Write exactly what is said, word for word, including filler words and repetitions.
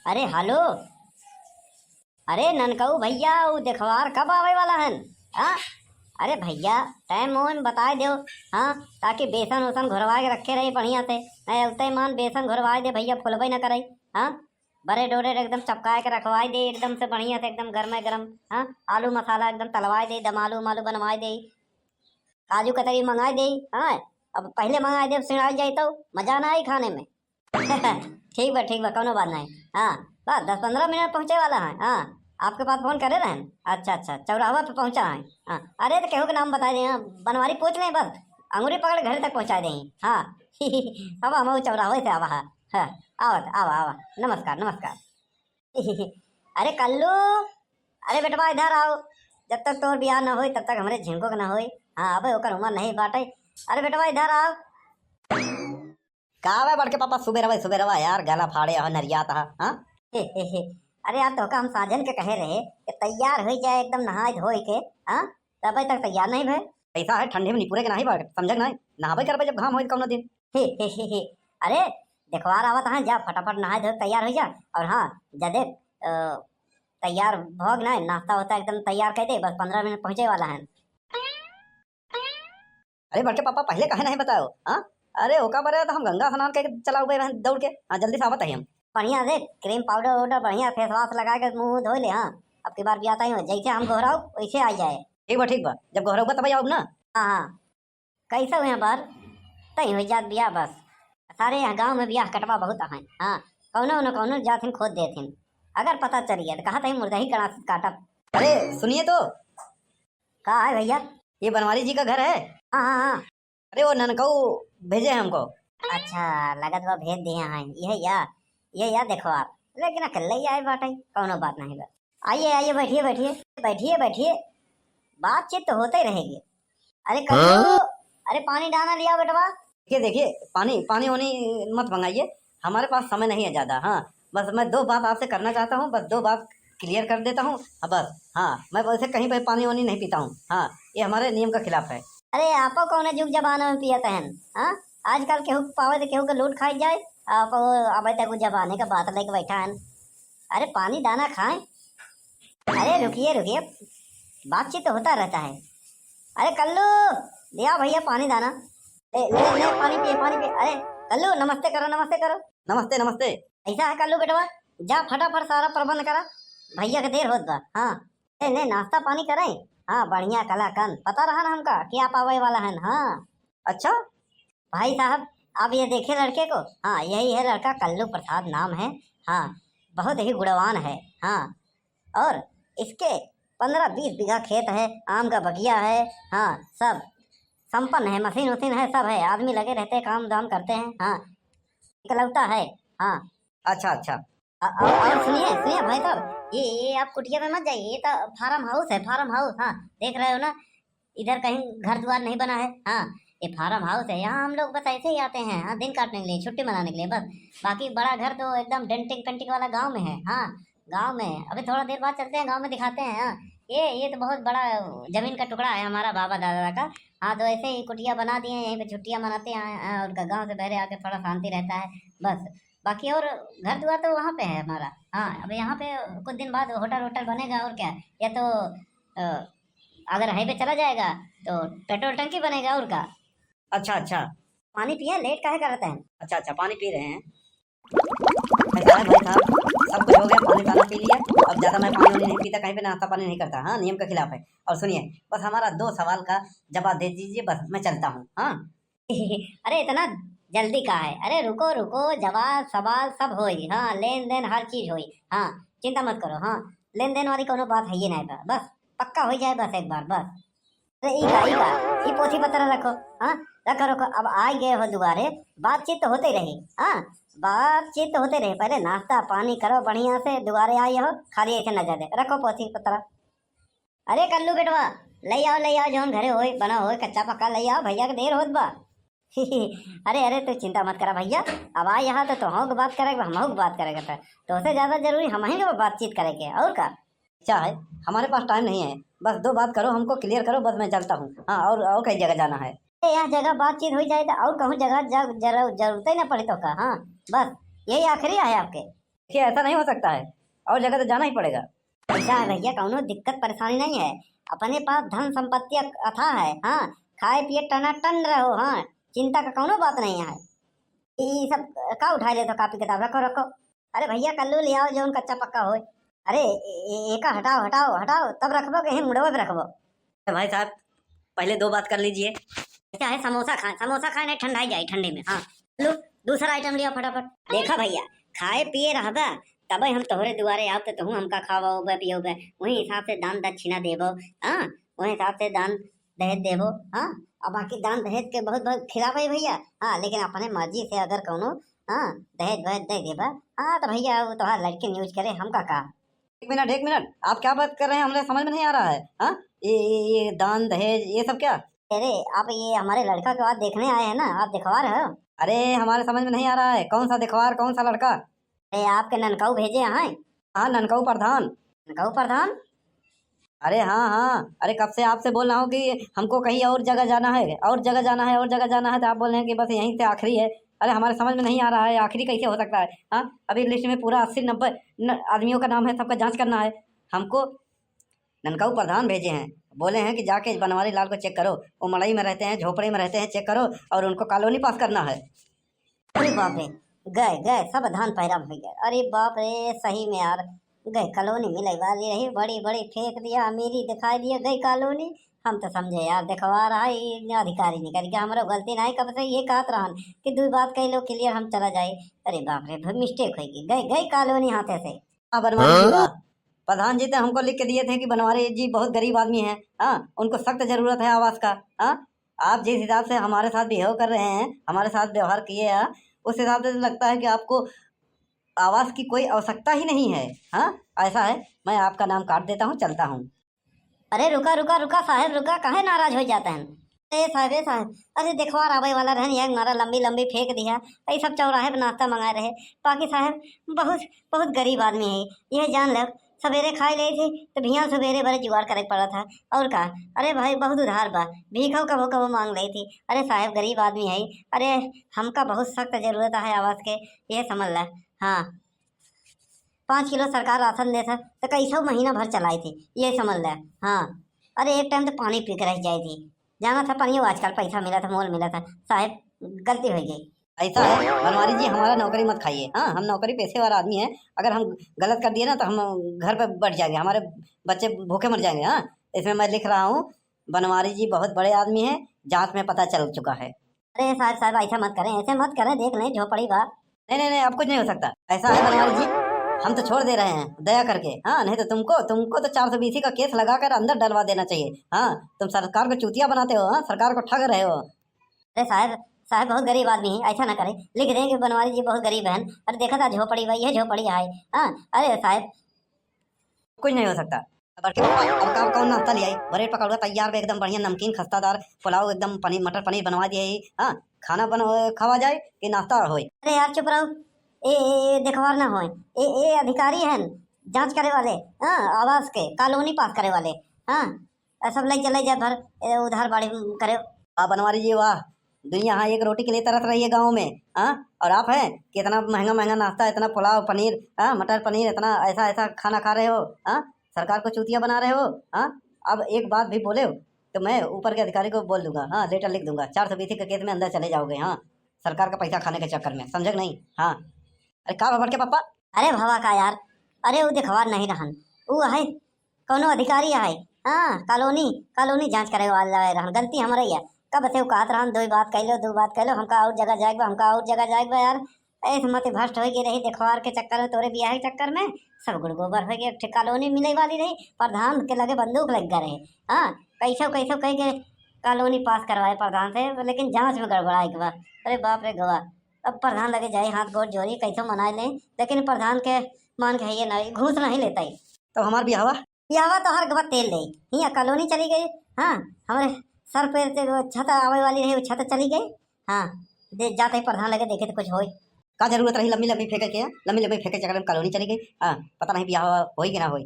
अरे हेलो, अरे ननकऊ भइया, उ देखवार कब आवइ वाला हन? हाँ? अरे भइया, टाइम वाइम बताइ देउ, हाँ, ताकि बेसन उसन घोरवाइ के रखे रही बढ़िया से। नहीं, अबतइ मान बेसन घोरवाइ दे भइया, फुलबइ न करइ, हाँ? ब्रेड ओरेड एकदम चपकाइ के रखवाइ दे, एकदम से बढ़िया से, एकदम गरमे गरम, हाँ? आलू मसाला एकदम तलवाइ दे, दम आलू उमालू बनवाइ दे, काजू कतरी मंगाइ दे, हाँ? अब पहिले मंगाइ दे, अब सिंड़ाइ जाइ तउ मजा न आई खाने में। ठीक बा, ठीक बा, कउनो बात नाहीं। हाँ, बस दस पन्द्रह मिनट पहुँचे वाला है। हाँ, आपके पास फोन करे रहन। अच्छा, अच्छा, चौराहा पे पहुँचा है। हाँ, अरे तो केहू के नाम बताइ देइ, हाँ, बनवारी पूछ लें बस, अंगुरी पकड़ के घरे तक पहुँचाइ देइ। हाँ, अब हम चौराहे से आवा है। हाँ, आवा, आवा, आवा, नमस्कार, नमस्कार। अरे कल्लू, अरे बेटवा इधर आउ, जब तक तोर बियाह न होई तब तक हमरे झिंकू के न होई। हाँ, अबे ओकर उमर नहीं बाटे। अरे बेटवा इधर आउ। का बे बड़के पापा, सुबेरवा सुबेरवा यार गला फाड़े ह, नरियात ह, हाँ? हे, हे, हे। अरे यार, तोहका हम साँझन के कहे रहे कि तैयार होइ जाए एकदम नहाए धोए के, हाँ? तबे तक तैयार नहीं भए। ऐसा है, ठंडी में निपुरे के नहीं बा, समझे के नहीं? नहाबे करबे जब घाम होई कौनो दिन। हे, हे, हे, हे। अरे, देखवार आवत हैं, जा फटाफट नहाए धोए के तैयार होइ जा। और हाँ, जदे, अ, तैयार भोग ना, नाश्ता वास्ता एकदम तैयार कइ दे, बस पन्द्रह मिनट पहुँचे वाला है। अरे बड़के पापा, पहिले काहे नहीं बतायो? हाँ? अरे ओका बरे तो हम गंगा स्नान के चला उबे रहन दौड़ के। हाँ, जल्दी से आवत ही हम। बढ़िया से क्रीम पाउडर वाउडर बढ़िया फेस वाश लगाइ के मुँह धोइ ले। हाँ, अब की बार बियाह तई हो, जैसे हम गोहराउ वैसे आइ जाए। ठीक बा, ठीक बा, जब गोहराउबा तब आउब ना। हाँ, हाँ, कैसे हुए बार तई होइ जात बियाह बस। सारे यहाँ गाँव में बियाह कटवा बहुत हैं। हाँ, कौनो न कौनो जाथिन खोद देथिन, अगर पता चल गया तो कहा तई मुर्दा ही गणा काटब। अरे सुनिए तो, का है भइया? ये बनवारी जी का घर है? हाँ, हाँ, हाँ। अरे वो ननकऊ भेजे हैं हमको। अच्छा, लगत बा भेज दिए हैं। यह या, यह या देखो आप, लेकिन अकेले ही आए बाटे, कौनो बात नहीं बा। आइए, आइए, बैठिए, बैठिए, बैठिए, बैठिए, बातचीत तो होते रहेगी। अरे कल्लू, हाँ? अरे पानी डाना लिया बेटवा। देखिए, देखिए, पानी, पानी वानी मत मंगाइए, हमारे पास समय नहीं है ज़्यादा। हाँ, बस मैं दो बात आपसे करना चाहता हूँ, बस दो बात क्लियर कर देता हूँ। हाँ, बस, हाँ, मैं वैसे कहीं पे पानी वानी नहीं पीता हूँ। हाँ, ये हमारे नियम का खिलाफ है। अरे, आपो कौने जुग जमाना में पियत हन? हाँ, आजकल केहू के पावे तो केहू के लूट खाई जाए। आप अब तक वो जमाने का बात लेके बैठा हन। अरे, पानी दाना खाएं। अरे, रुकिए, रुकिए, बातचीत तो होता रहता है। अरे, कल्लू, लिया भइया पानी दाना। ए, ले, ले, पानी पिए, पानी पिए। अरे, कल्लू, नमस्ते करो, नमस्ते करो। नमस्ते, नमस्ते। ऐसा है कल्लू बेटवा, जा फटाफट सारा प्रबंध करा, भइया के देर होत बा। हाँ, ए, ले, नाश्ता पानी करें। हाँ, बढ़िया कलाकंद, पता रहा ना हमका कि आप आवे वाला हन। हाँ। अच्छा, भाई साहब, आप ये देखे लड़के को? हाँ, यही है लड़का, कल्लू प्रसाद नाम है। हाँ, बहुत ही गुणवान है। हाँ, और इसके पन्द्रह बीस बीघा खेत है, आम का बगिया है। हाँ, सब संपन्न है, मशीन वशीन है, सब है, आदमी लगे रहते हैं, काम धाम करते हैं। हाँ, इकलौता है। हाँ। अच्छा, अच्छा। अ-, और, और सुनिए, सुनिए भाई साहब, ये, ये आप कुटिया में मत जाइए, ये तो फार्म हाउस है, फार्म हाउस। हाँ, देख रहे हो ना, इधर कहीं घर द्वार नहीं बना है। हाँ, ये फार्म हाउस है, यहाँ हम लोग बस ऐसे ही आते हैं, हाँ, दिन काटने के लिए, छुट्टी मनाने के लिए बस। बाकी बड़ा घर तो एकदम डेंटिंग पेंटिंग वाला गांव में है। हाँ, गांव में है। अभी थोड़ा देर बाद चलते हैं, गांव में दिखाते हैं। हाँ, ये, ये तो बहुत बड़ा जमीन का टुकड़ा है हमारा बाबा दादा का। हाँ, तो ऐसे ही कुटिया बना दिए हैं, यहीं पे छुट्टियाँ मनाते हैं। हाँ, और ग-, गांव से बहरे आके थोड़ा शांति रहता है बस। बाकी और घर द्वार तो वहाँ पे है हमारा। हाँ, अब यहाँ पे कुछ दिन बाद होटल वोटल बनेगा और क्या। या तो, अ, अगर हाईवे चला जाएगा तो पेट्रोल टंकी बनेगा और का। अच्छा, अच्छा। पानी पिए, लेट काहे करते हैं? अच्छा, अच्छा, पानी पी रहे हैं। ऐसा है भाई साहब, सब कुछ हो गया, पानी पाना पी लिया। अब ज्यादा मैं पानी वानी नहीं पीता, कहीं पे नाश्ता पानी नहीं करता। हाँ, नियम के खिलाफ है। और सुनिए, बस हमारा दो सवाल का जवाब दे दीजिए, बस मैं चलता हूँ। हाँ। अरे, इतना जल्दी का है? अरे, रुको, रुको, जवाब, सवाल सब होई। हाँ, लेन देन हर चीज होई। हाँ, चिंता मत करो। हाँ, लेन देन वाली कोनो बात है ये नहीं बा। बस पक्का हो जाए बस एक बार, बस। अरे, ई का, ई का, ई पोथी पत्र रखो। हाँ, रखो, रखो। अब आ गए हो दुआरे, बातचीत तो होते रही। हाँ, बातचीत तो होते रही। पहले नाश्ता पानी करो बढ़िया से, दुआरे आए हो, खाली ऐसे न जा दे। रखो पोथी पत्र। अरे कल्लू बेटवा, ले आओ, ले आओ, जौन घरे होए, बना होए, कच्चा पक्का ले आओ, भैया के देर होत बा। अरे, अरे, तू चिंता मत करा भैया, अब आ यहाँ तो तोहू के बात करे के बा, हमहू के बात करे के बा। तोहसे ज्यादा जरूरी हमही के बा बातचीत करे के, और का? अच्छा है, हमारे पास टाइम नहीं है, बस दो बात करो, हमको क्लियर करो, बस मैं चलता हूँ। हाँ, और, और कई जगह जाना है। ए, यहाँ जगह बातचीत हो जाए तो और कहूँ जगह जा-, जरू-, जरूरत ही ना पड़े तो का। हाँ, बस यही आखिरी है आपके। कि ऐसा नहीं हो सकता है, और जगह तो जाना ही पड़ेगा। ऐसा है भैया, कौनो दिक्कत परेशानी नहीं है, अपने पास धन संपत्ति अक-, अथाह है। हाँ, खाए पिए टनाटन रहो। हाँ, चिंता का कौनो बात नहीं है। ई सब का उठाए लेत हो, कापी किताब रखो, रखो। अरे भैया, कल्लू ले आओ जौन कच्चा पक्का होए। अरे ए-, ए-, एका हटाओ, हटाओ, हटाओ, तब रखबो कि यहीं मुड़वे पे रखबो। तो भाई साहब, पहले दो बात कर लीजिए। चाहे समोसा खाए, समोसा खाए नहीं, ठंडाई जाए ठंडी में। हाँ, लो, दूसरा आइटम लिया फटाफट। देखा भैया, खाए पिए रहबा, तबे हम तोहरे दुआरे आब, तो तहूँ हमका खावाओबे, पियोबे, वही हिसाब से दान दक्षिणा देबो। हाँ, वही हिसाब से दान दहेज देबो। हाँ, अब बाकी दान दहेज के बहुत बहुत खिलाफ है भैया। हाँ, लेकिन अपने मर्जी से अगर कौनो, हाँ, दहेज वहेज दे देबा, हाँ, तो भैया, वो तोहार लड़के न्यूज करे, हमका का? एक मिनट, एक मिनट, आप क्या बात कर रहे हैं, हमारे समझ में नहीं आ रहा है। हाँ, ये, ये, ये दान दहेज, ये सब क्या? अरे, आप ये हमारे लड़का के बात देखने आए हैं ना, आप दिखवा रहे हो? अरे, हमारे समझ में नहीं आ रहा है, कौन सा दिखवार, कौन सा लड़का? अरे, आपके ननकाऊ भेजे हैं। हाँ, ननकाऊ प्रधान। ननकाऊ प्रधान? अरे हाँ, हाँ, अरे कब से आपसे बोल रहा हूँ कि हमको कहीं और जगह जाना है, और जगह जाना है, और जगह जाना है, तो आप बोल रहे हैं कि बस यहीं से आखिरी है। अरे हमारे समझ में नहीं आ रहा है, आखिरी कैसे हो सकता है? हाँ, अभी लिस्ट में पूरा अस्सी नब्बे न-, आदमियों का नाम है, सबका जांच करना है। हमको ननकाऊ प्रधान भेजे हैं, बोले हैं कि जाके बनवारी लाल को चेक करो, वो मड़ई में रहते हैं, झोपड़ी में रहते हैं, चेक करो और उनको कॉलोनी पास करना है। अरे बाप रे, गए, गए, सब धान पैराम होइ गए। अरे बाप रे, सही में यार, गए कॉलोनी मिले वाली रही, बड़ी, बड़ी फेंक दिया, अमीरी दिखाई दिया, गई कॉलोनी। हम तो समझे यार, दिखवा रहा है, ये अधिकारी निकल गया, हमरो गलती नहीं, कब से ये कहत रहन कि दू बात कह लो, क्लियर हम चला जाए। अरे बाप रे, मिस्टेक होइ गई, गई, गई कॉलोनी हाथे से। हाँ, बनवारी जी, हाँ? वाह। प्रधान जी तो हमको लिख के दिए थे कि बनवारी जी बहुत गरीब आदमी है, हाँ, उनको सख्त जरूरत है आवास का, हाँ। आप जिस हिसाब से हमारे साथ बिहेव कर रहे हैं, हमारे साथ व्यवहार किए हैं, उस हिसाब से तो लगता है कि आपको आवास की कोई आवश्यकता ही नहीं है। हाँ, ऐसा है, मैं आपका नाम काट देता हूँ, चलता हूँ। अरे रुका, रुका, रुका साहेब, रुका, काहे नाराज होइ जात हैं? ए साहेब, ए साहेब, अरे देखवार आवे वाला रहन, एक नारा लंबी लंबी फेंक दिया, ई सब चौराहे पे नाश्ता मंगाए रहे। बाकी साहेब, बहुत, बहुत गरीब आदमी है, यह जान ले, सवेरे खाए ले थे, तो भियान सवेरे बरे जुगाड़ करे के पड़ा था। और का? अरे भाई, बहुत उधार बा, भीखो कबो कबो मांग ले थी। अरे साहेब, गरीब आदमी है, अरे हमका बहुत सख्त जरूरत है आवास के, ये समझ ला। हाँ, पाँच किलो सरकार राशन देत है, तो कैसो महीना भर चलाई थी, ये समझ ले। हाँ, अरे एक टाइम तो पानी पी के रह जाए थी, जाना था पानी, आजकल पैसा मिला था, मोल मिला था, साहेब गलती हो गई। ऐसा है बनवारी जी, हमारा नौकरी मत खाइए। हाँ, हम नौकरी पेशे वाला आदमी है, अगर हम गलत कर दिए ना तो हम घर पे बैठ जाएंगे, हमारे बच्चे भूखे मर जाएंगे। हाँ, इसमें मैं लिख रहा हूँ, बनवारी जी बहुत बड़े आदमी हैं, जांच में पता चल चुका है। अरे साहेब, साहेब, ऐसा मत करें, ऐसे मत करें, देख लें झोपड़ी बा। नहीं, नहीं, नहीं, अब कुछ नहीं हो सकता। ऐसा है बनवारी जी, हम तो छोड़ दे रहे हैं दया करके। हाँ, नहीं तो तुमको, तुमको तो चार सौ बीसी का केस लगाकर अंदर डलवा देना चाहिए। हाँ, तुम सरकार को चूतिया बनाते हो, हाँ, सरकार को ठग रहे हो। अरे साहेब, साहेब बहुत गरीब आदमी है, ऐसा ना करें, लिख दें कि बनवारी जी बहुत गरीब हैं। अरे देखा था झोपड़ी बा, ये झोपड़ी है। हाँ, अरे साहेब, कुछ नहीं हो सकता। बड़के पापा, अब का, कौन नाश्ता ले आई? ब्रेड पकौड़ा तैयार बा, एकदम बढ़िया नमकीन खस्तादार पुलाव, एकदम पनीर, मटर पनीर बनवा दिए ही। हाँ, खाना बन, खावा जाए कि नाश्ता होए? अरे यार चुप रहो। ए, ए, ए, देखवार ना होए। ए, ए, अधिकारी हैं, जांच करे वाले, हाँ, आवास के, कॉलोनी पास करे वाले। हाँ, ए, सब ले चले जाए भर, ए, उधार बाड़ी करे। वाह बनवारी जी वाह, दुनिया हाँ एक रोटी के लिए तरस रही है गाँव में, हाँ, और आप हैं कि इतना महंगा महंगा नाश्ता, इतना पुलाव पनीर, हाँ, मटर पनीर, इतना ऐसा ऐसा खाना खा रहे हो, हाँ, सरकार को चूतिया बना रहे हो, हाँ। अब एक बात भी बोले हो तो मैं ऊपर के अधिकारी को बोल दूंगा, हाँ, लेटर लिख दूंगा, चार सौ बीसी के केस में अंदर चले जाओगे, हाँ, सरकार का पैसा खाने के चक्कर में, समझे कि नहीं? हाँ। अरे का बा बड़के पापा? अरे भवा का यार, अरे वो देखवार नहीं रहन, वो है कौनो अधिकारी है, हाँ, कॉलोनी, कॉलोनी जांच करे वाला है रहन, गलती हमरे है। कब से वो कहत रहन, दो बात कह लो, दो बात कह लो, हमका और जगह जाए बा, हमका और जगह जाए बा यार। ऐसे मत भ्रष्ट हो गए रही देखवार के चक्कर में, तोरे बियाह के चक्कर में सब गुड़ गोबर हो गए। एक ठे कॉलोनी मिले वाली रही, प्रधान के लगे बंदूक लग गए रहे। हाँ, कैसो कैसो कह के कॉलोनी पास करवाए प्रधान से, लेकिन जांच में गड़बड़ाए के बा। अरे बाप रे गवा, अब प्रधान लगे जाए हाथ गोड़ जोड़ी, कैसो मनाए ले, लेकिन प्रधान के मान के है ये ना, घूस नहीं लेता ही। तो हमार बियाहवा? बियाहवा तो हर गवा तेल ले, हियाँ कॉलोनी चली गई। हाँ, हमारे सर पे से वो छत आवे वाली रही, वो छत चली गई। हाँ, दे, जाते ही प्रधान लगे देखे तो कुछ होई। का जरूरत रही लंबी लंबी फेंके के? लंबी लंबी फेंके चक्कर में कॉलोनी चली गई। हाँ, पता नहीं बियाह होई कि ना होई।